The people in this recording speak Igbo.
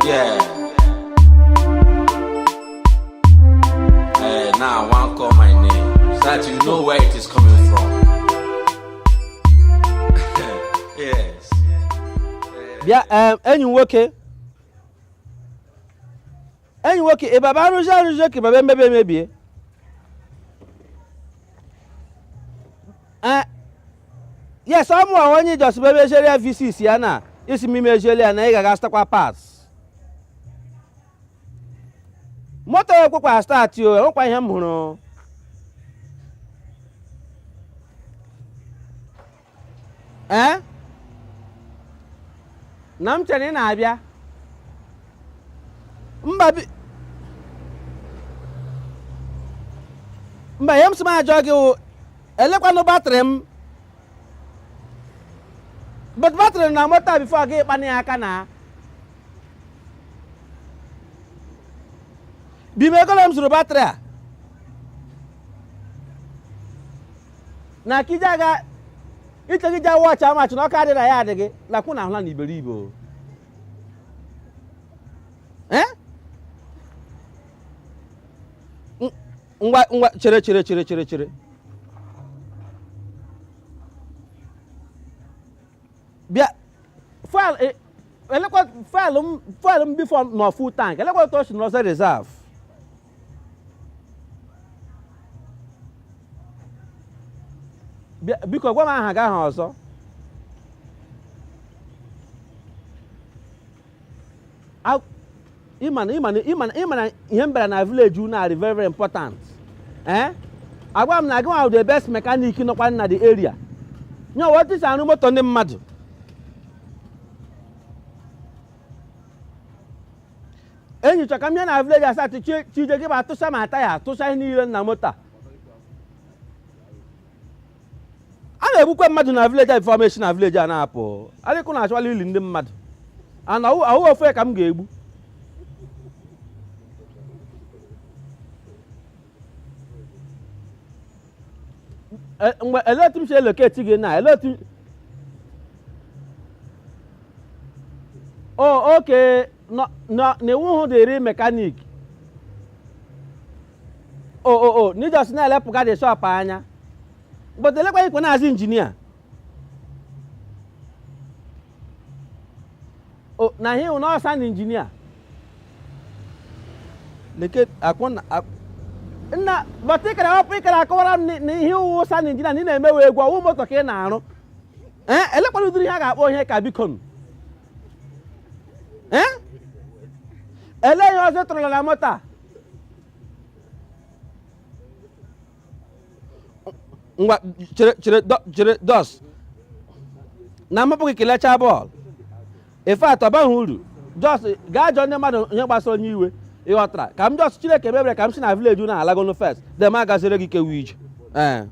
Yeah. Now I wan call my name so that you know where it is coming from. Yes. Bịa, enyi m nwoke, enyi nwoke, ị baba arụzi arụzi ka ị baba emebi emebie. Eh, yes, ọ mụwa onye just bụ emeziere ya V6 ya na isi m imeziele ya na ị ga-aga zụtakwa parts. Moto ekwekwa start o, enwekwa ihe m hụrụ. Ee, na m chere ị na-abịa. Mba, mba, ihe m sị m ajọ gị wụ elekwanụ battery m, but battery na moto a before gị ịkpana ya aka na bimegolo m zụrụ battery a na kije aga iche gị ja wọchị amachi na ọka adị na ya adịghị lakwụ na ahụla na iberibe o. Eh? Ngwa ngwa, chere chere chere chere chere, bịa. Fuel, elekwa fuel m, fuel m before nọ full tank, elekwa otu o si nọzọ reserve. Bịa, biko gwa m aha gị aha ọzọ. Ịma na ịma na ịma na ịma na ihe m bịara na village unu are very very important. Eh, agwa m na gị nwa the best mechanic nọkwa na the area nye otu si arụ moto ndị mmadụ. Enyi chọ ka m bịa na village asatọ chije gị ma tụsa ma taya, tụsa ihe niile na moto a. A na-egbukwa mmadụ na village a before m esi na village a na-apụ. Adịkụ na-achọwala ili ndị mmadụ ana ahụ ofe ka m ga-egbu. Mgbe elee otu m si elocate gị na elee otu o oke na iwu hụ dịrị mechanic o o o na ị just na-elepụga the shop anya, but elekwa ikwe na-azụ engineer o na ihe na ọsa na engineer leke akwụ na nna, but ị kara ọpụ, ị kara akọwara m na ihe ụwụ sound engineer na ị na-emewe egwu ọwụ moto ka ị na-arụ. Ee, elekwala ụdịrị ihe a ga-akpọ ihe ka biko nụ. Ee, ele ihe ọzọ ị tụrụla na moto a? Ngwa, chere chere, chere dos na mmapụ gị kelechaa bọọlụ. In fact, ọ baghị uru, just gaa jụọ ndị mmadụ ihe gbasara onye iwe. Ị ghọtara? Ka m just Chineke mebere ka m si na village na alagonu first, then m agaziri gị kewu ije. Ee.